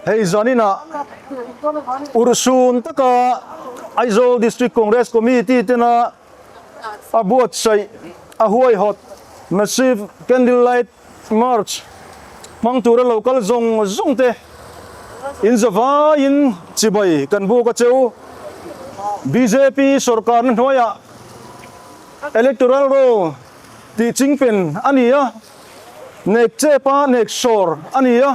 Hei zaninah urhsun taka Aizawl District Congress Committee tena a buatsaih a huaihawt Massive Candle Light March hmang tura lo kal zawng zawng te in zavaiin chibai kan buk a cheu. Bjp sawrkarna hnuaiah Electoral Roll tih chingpen a ni a, nek chepa nek sawr a ni a.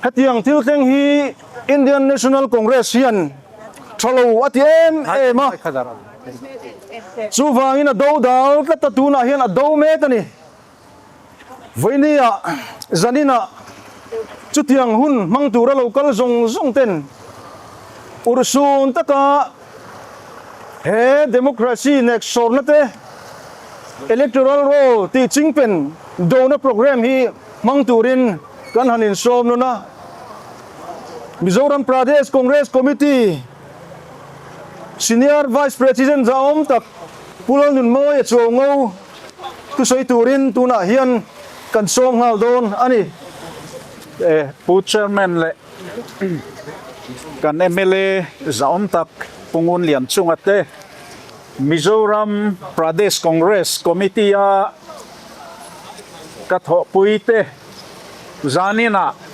Hetiang thil thleng hi Indian National Congress hian tha lo a ti em em a, chuvangin a do dal tlat a, tunah hian a do mek a ni. Vawinia zaninah chutiang hun hmang tura lo kal zawng zawng ten urhsun taka he democracy nek sawrna te electoral roll tih chingpen dona programme hi hmang turin kan han insawm nawn a. Mizoram Pradesh Congress Committee Senior Vice President zahawm tak Pu Lalnunmawia Chuaungo thusawi turin tunah hian kan sawm nghal dawn a ni. Pu Chairman leh kan mla zahawm tak Pu Ngun Lian chunga te, Mizoram Pradesh Congress Committee a ka thawhpui te zaninah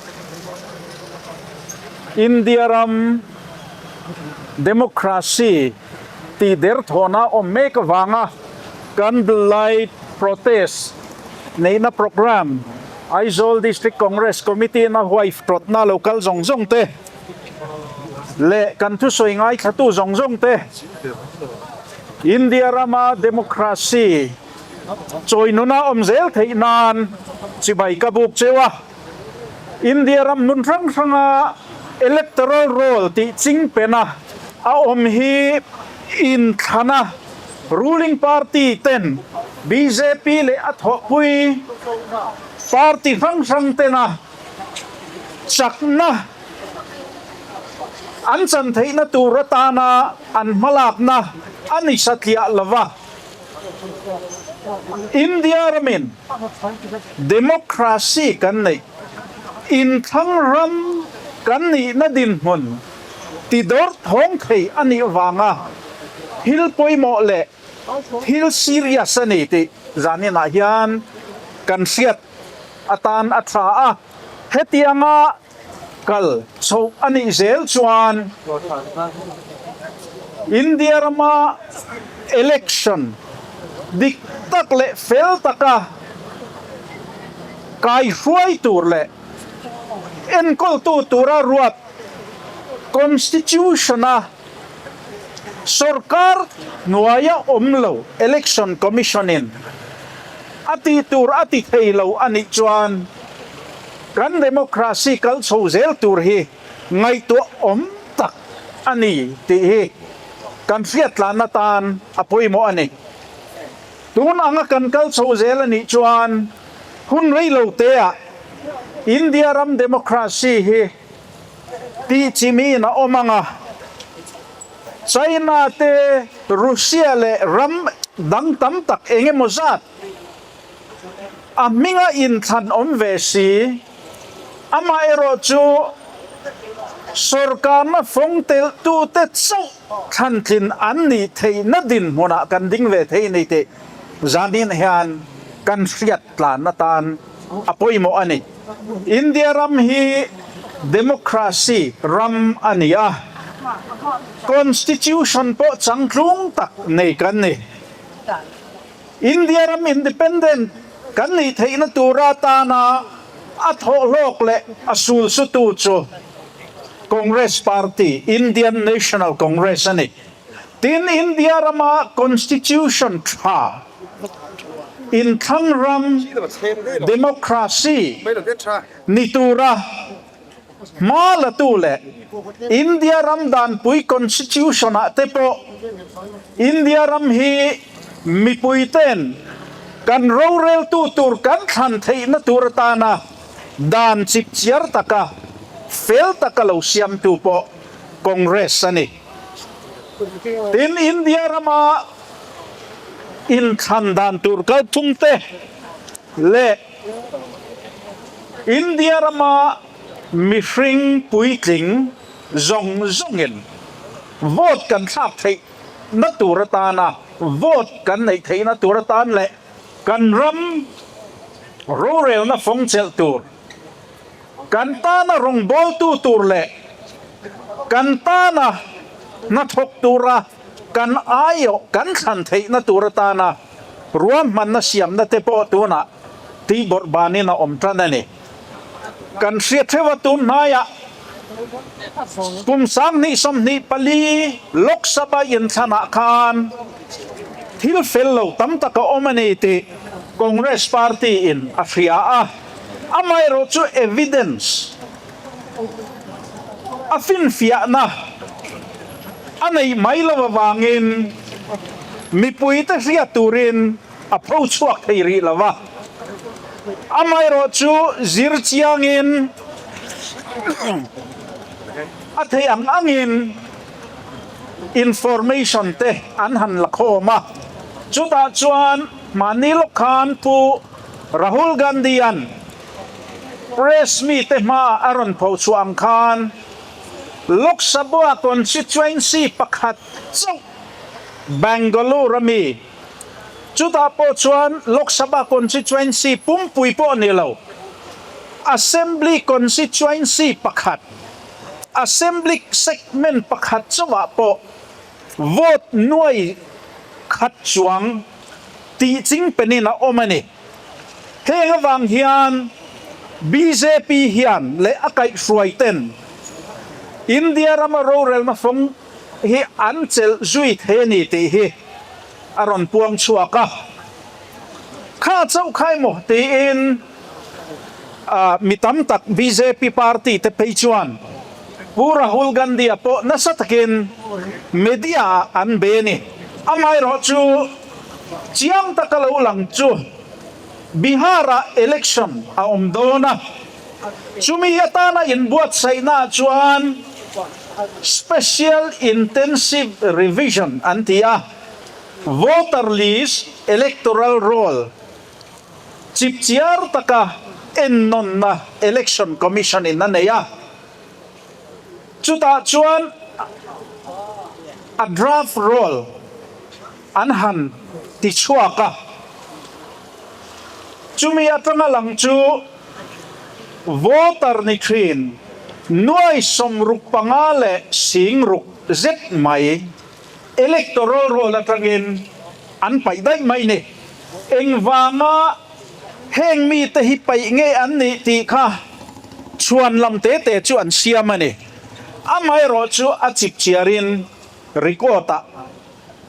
India ram Democracy tih derthawhna awm mek avanga Candlelight Protest neihna programme Aizawl District Congress Committee-in a huaihrawtna lo kal zawng zawng te leh kan thusawi ngaithlatu zawng zawng te India rama democracy chawinuna awm zel theih nan chibai ka buk cheu a. India ram hmun hrang hranga electoral roll tih chingpena a awm hi inthlana ruling party ten bjp leh a thawhpui party hrang hrang tena chakna an chan theihna tur atana an hmalakna a ni satliah lova. India ramin democracy kan neih, inthlang ram kan nihna dinhmun ti dawr thawng thei a nih vanga thil pawimawh leh thil serious a ni tih zaninah hian kan hriat atan a tha a. Hetianga kal chhoh a nih zel chuan India rama election dik tak leh fel taka kaihruai tur leh enkawltu tura ruat Constitution-a sorkar hnuaia awm lo Election Commission-in a tih tur a ti thei lo a nih chuan Kan democracy kal chho zel tur hi ngaihtuah awm tak a ni tih hi kan hriattlan atan a pawimawh a ni. Tun anga kan kal chho zel a nih chuan hun rei lo teah India ram democracy hi tih chimiin a awm ang a, China te, Russia leh ram dang tam tak eng emaw zat A hminga inthlan awm ve si. Amaherawhchu, sawrkarna fawng telhtute chauh thlantlin an nih theihna dinhmunah kan ding ve thei ni tih zanin hian kan hriat tlan atan a pawimawh a ni. India ram hi democracy ram a ni a, constitution pawh changtlung tak nei kan ni. India ram independent kan nih theihna tura tana a thawhhlawk leh a sulsutu chu Congress Party, Indian National Congress, a ni. Tin, India rama constitution tha, inthlang ram democracy ni tura Hma latu leh India ram danpui Constitution ah te pawh India ram hi mipui ten kan roreltu tur kan thlan theihna tur atana dan chipchiar taka fel taka lo siamtu pawh Congress a ni. Tin, India rama inthlan dan tur kalphung te leh India rama Mihring puitling zawng zawngin vote kan thlak theih na tur atana vote kan neih theihna tur atan leh kan ram rorelna fawng chelh tur, kan tana rawngbawltu tur leh kan tana hnathawk tura kan aiawh kan thlan theihna tur atana ruahmanna siamna te pawh tunah tihbawrh banin a awm tan a ni. Kan hriat theuh a tun hnaiah kum 2024 Lok Sabha inthlanah khan thil fel lo tam tak a awm a ni tih Congress party in a hria a, amaherawh chu evidence a finfiahna a neih mai lo avangin mipuite hriat turin a pho chhuak thei rih lo va. Amaherawh chu zir chiangin a theih ang angin information te an han la khawm a. Chutah chuan mahni lawk khan Pu Rahul Gandhi-a'n press mite hmaah a rawn pho chhuah ang khan Lok Sabha constituency pakhat chauh Bangalore-a mi Chutah pawh chuan Lok Sabha constituency pumpui pawh ni lo, Assembly constituency pakhat, Assembly segment pakhat chauhah pawh vote nuai khat chuang tih ching penin a awm a ni. Heng avang hian bjp hian leh a kaihhruai ten India rama rorelna fawng hi an chelh zui thei a ni tih hi a rawn puang chhuak a, Kha chauh kha emaw tiin mi tam tak bjp party te phei chuan Pu Rahul Gandhi-a pawh nasa takin media-ah an be a ni. Amaherawh chu chiang taka lo lang chu Bihar-ah election a awm dawn a, chumi atana inbuatsaihnaah chuan Special Intensive Revision an ti a, Voter List, Electoral Roll, chipchiar taka ennawnna Election Commission in a nei a, chutah chuan a draft roll an han ti chhuak a, chumi atanga lang chu Voter ni thin nuai 65 leh 6000 zet mai electoral roll atangin an paih daih mai ni. Engvanga heng mite hi paih nge an nih tih kha chhuan lam te te chu an siam a ni. Amaherawh chu a chipchiarin record ah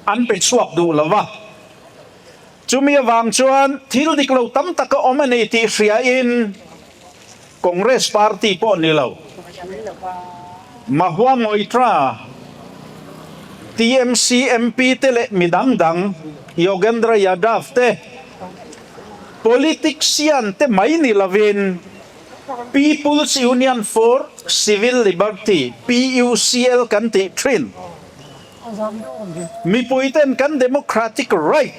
an pe chhuak duh lo va. Chumi avang chuan thil dik lo tam tak a awm a ni tih hriain Congress party pawh ni lo, Mahua Moitra, TMC MP te leh mi dang dang, Yogendra Yadav te, politician te mai ni lovin People's Union for Civil Liberty, PUCL, kan tih thin. Mipuiten kan democratic right,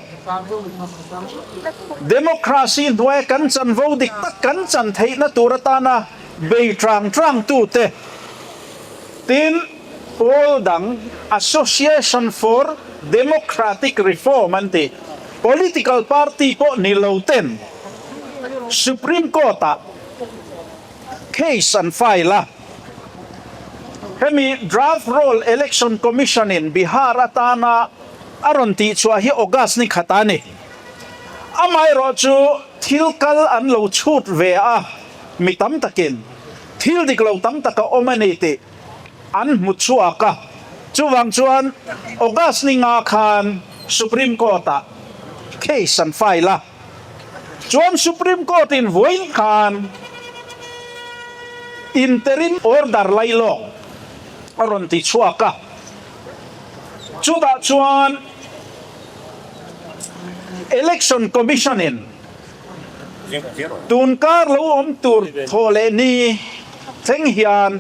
democracy hnuaia kan chanvo dik tak kan chan theihna tur atana bei tang tang tute, tin pawl dang Association for Democratic Reform an tih, political party pawh ni lo ten Supreme Court-ah case an file a. Hemi draft roll Election Commission in Bihar atana a rawn tihchhuah hi August ni khat a ni. Amaherawh chu thil kal an lo chhut ve a, mi tam takin thil dik lo tam tak a awm a ni tih an hmu chhuak a. Chuvang chuan August ni nga khan Supreme Court ah case an file a. Chuan Supreme Court in vawiin khan interim order lailawk a rawn ti chhuak a, chutah chuan Election Commission in tun kar lo awm tur thawh leh ni thleng hian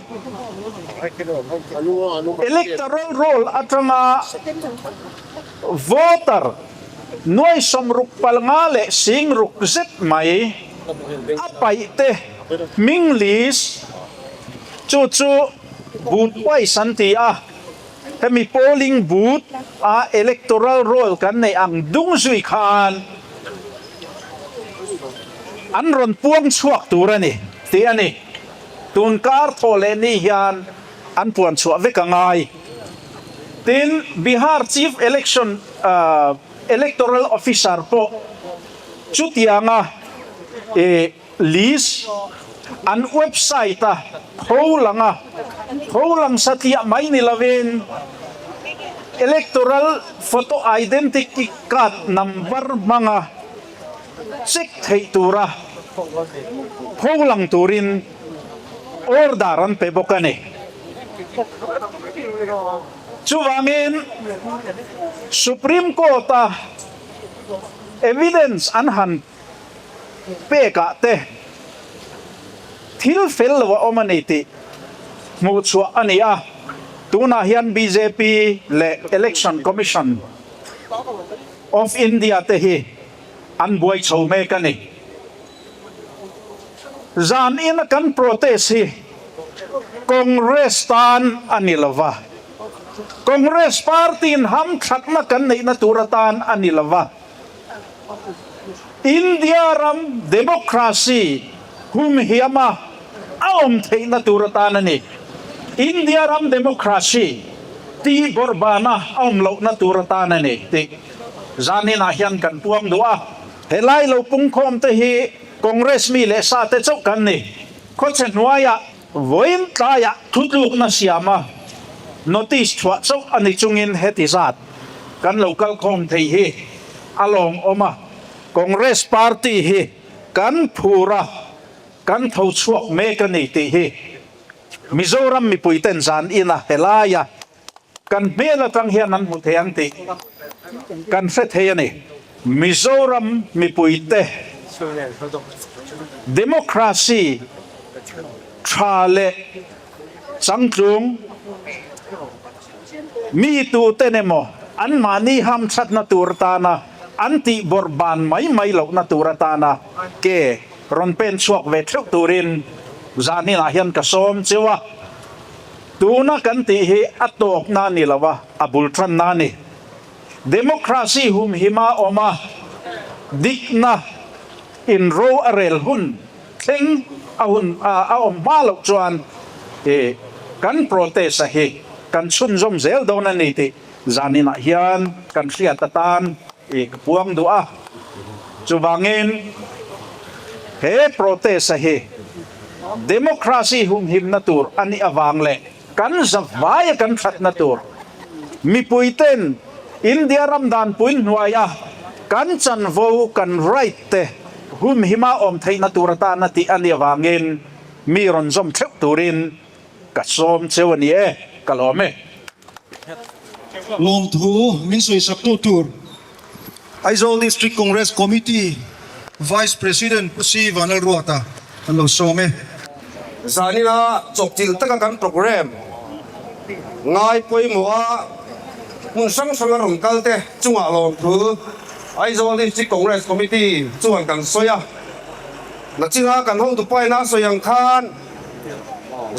Electoral Roll atanga voter Nuai 65 leh 6000 zet mai a paih te hming list. Chu chu booth wise an ti a, hemi polling booth a electoral roll kan neih ang dung zui khan an rawn puang chhuak tur a ni tih a ni. Tun kar thawh leh ni hian an puan chhuah vek a ngai. Tin, Bihar Chief Election Electoral Officer pawh chutianga i list an website a pho lang a, pho lang satliah mai ni lovin Electoral Photo Identity Card number hmanga check theih tura pho lang turin order an pe bawk a ni. Chuvangin Supreme Court-a evidence an han pekah te thil fel lo a awm a ni tih hmuh chhuah a ni a, tunah hian bjp leh Election Commission of India te hi an buai chho mek a ni. Zan ina kan protest hi Congress tan a ni lo va, Congress party in hamthatna kan neihna tur atan a ni lo va, India ram democracy humhiama a awm theihna tur atan a ni. India ram democracy tih bawrhbana a awm lohna tur atan a ni tih zaninah hian kan puang duh a. Helai lo pungkhawm te hi Congress mi leh sa te chauh kan ni. Khawchhe hnuaiah vawiin tlaiah thutlukna siama notice chhuah chauh a ni chungin heti zat kan lo kalkhawm thei hi a lawmawm a. Congress party hi kan phur a, kan tho chhuak mek a ni tih hi Mizoram mipuiten zan ina helaia Kan hmel atang hian an hmu thei ang tih kan hre thei a ni. Mizoram mipuite democracy tha leh changtlung mi tuten emaw anmahni hamthatna tur atana an tih bawrh ban mai mai lohna tur atana ke rawn pen chhuak ve theuh turin zaninah hian ka sawm cheu a. Tuna kan tih hi a tawkna a ni lo a, a bul tanna a ni. Democracy humhima awm a, dikna in ro a rel hun thleng a hun a awm hma loh chuan i kan protest a hi kan chhunzawm zel dawn a ni tih zaninah hian kan hriat atan i ka puang duh a. Chuvangin he protest a hi Democracy humhimna tur a nih avang leh kan zavaia kan thatna tur mipuiten India ram danpui hnuaia kan chanvo, kan right te humhima awm theihna tur atana tih a nih avangin mi rawn zawm theuh turin ka sawm cheu a ni e, ka lawm e. Lawmthu min sawisaktu tur Aizawl District Congress Committee Vice President Pu Si Vanlalruata an lo sawm e. Zanina chawpchilh taka kan programme ngai pawimawha hmun hrang hranga rawn kal te chungah lawmthu Aizawl District Congress Committee chuan kan sawi a. Nachina kan hotu paina sawi ang khan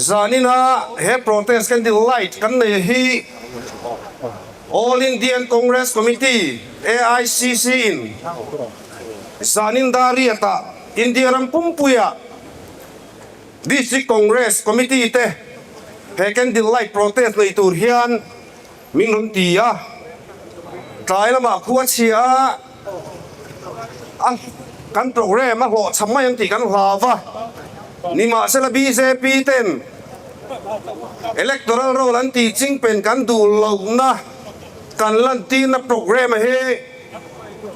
zanina he protest candle light kan nei hi All Indian Congress Committee, AICC, in zanin Dariat-ah India ram pumpuia District Congress Committee te he Candle Light Protest nei tur hian min rawn ti a. Tlai lamah khua chhia a kan programme a hlawhchham mai ang tih kan hlau va, nimahsela bjp ten Electoral roll an tih chingpen kan duh lohna kan lantirna programme hi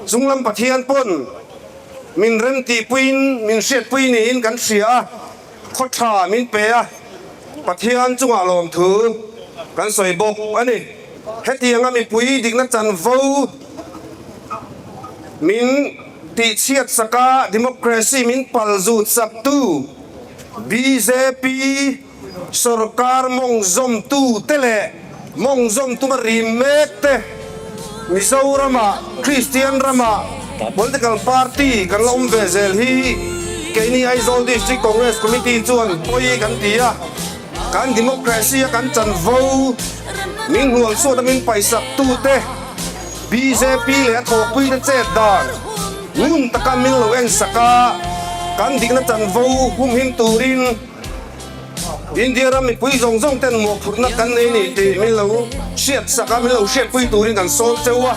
chunglam Pathian pawn min remtihpuiin min hriatpui niin kan hria a, khaw tha min pe a, Pathian chungah lawmthu kan sawi bawk a ni. Hetianga mipui dikna chanvo min tihchhiat saka democracy min palzut saktu, Bjp sorkar mawng zawmtute leh mawng zawm tuma rim mek te Mizoramah Kristian ramah political party kan la awm ve zel hi keini Aizawl District Congress Committee chuan pawi kan ti a. Kan democracy a kan chanvo min hnualsuat a min paihsak tute bjp leh a thawhpui te chet dan ngun taka min lo en sak a, kan dikna chanvo humhim turin India ram mipui zawng zawng ten mawhphurhna kan nei ni tih min lo hriat sak a, min lo hriatpui turin kan sawm cheu a.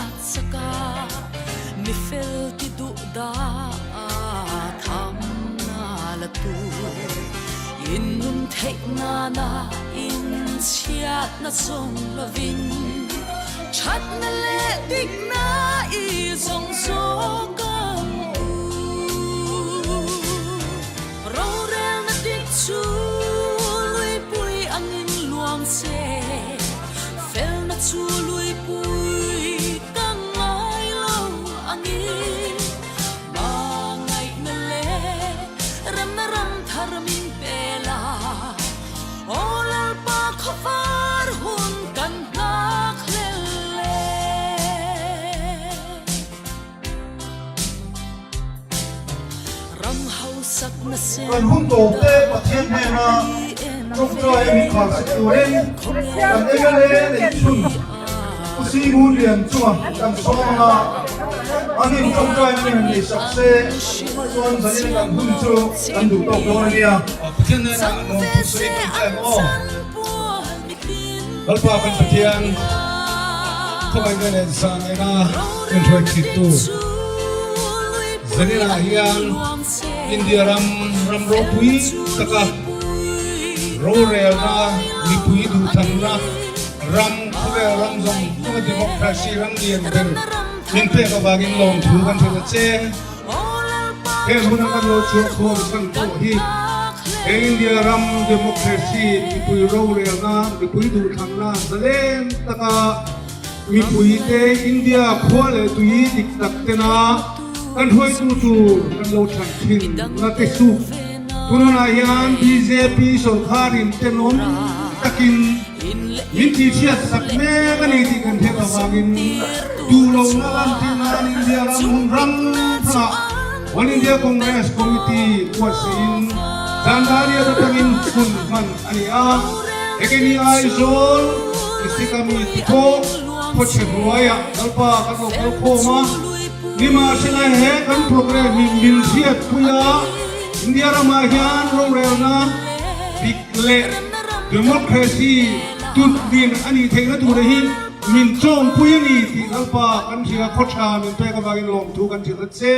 Kan hun tawp te Pathian hnena tawngtai a min khar sak turin kan MLA neih chhun Pu Simun Lian chunga kan sawm anga an in tawngtaina min han nei sak se chuan zanin kan hun chu kan duh tawk dawn a nia. Pathian hnena lawmthu sawi tawngtai ang aw. Lalpa kan Pathian khawvaina leh zangaina min hruai thittu Zaninah hian India ram ram ropui taka rorelna mipui duhthanna ram khawvel ram zawng zawnga democracy ram lian ber min pek avangin lawmthu kan hrilh a che. He hmuna kan lo chhuah khawm chhan pawh hi he India ram democracy mipui rorelna, mipui duhthlanna zalen taka mipuite India khua leh tui dik tak tena kan hruaitu tur kan lo thlan thin na te chu tunah hian bjp sorkharin tenawm takin Min tihchhiat sak mek a ni tih kan hriat avangin duh lohna lantir nan India ram hmun hrang hrangah One India Congress Committee buatsaih Zandariat atangin hun hman a ni a. Hekeni Aizawl District a mi te pawh khawchhe hnuaiah Lalpa kan lo kal khawm a, nimahsela he kan programme hi min hriatpui a, India ramah hian rorelna dik leh Democracy tut din a nih theihna tura hi min chawmpui a ni tih Lalpa kan hria khaw tha min pek avangin lawmthu kan hrilh a che.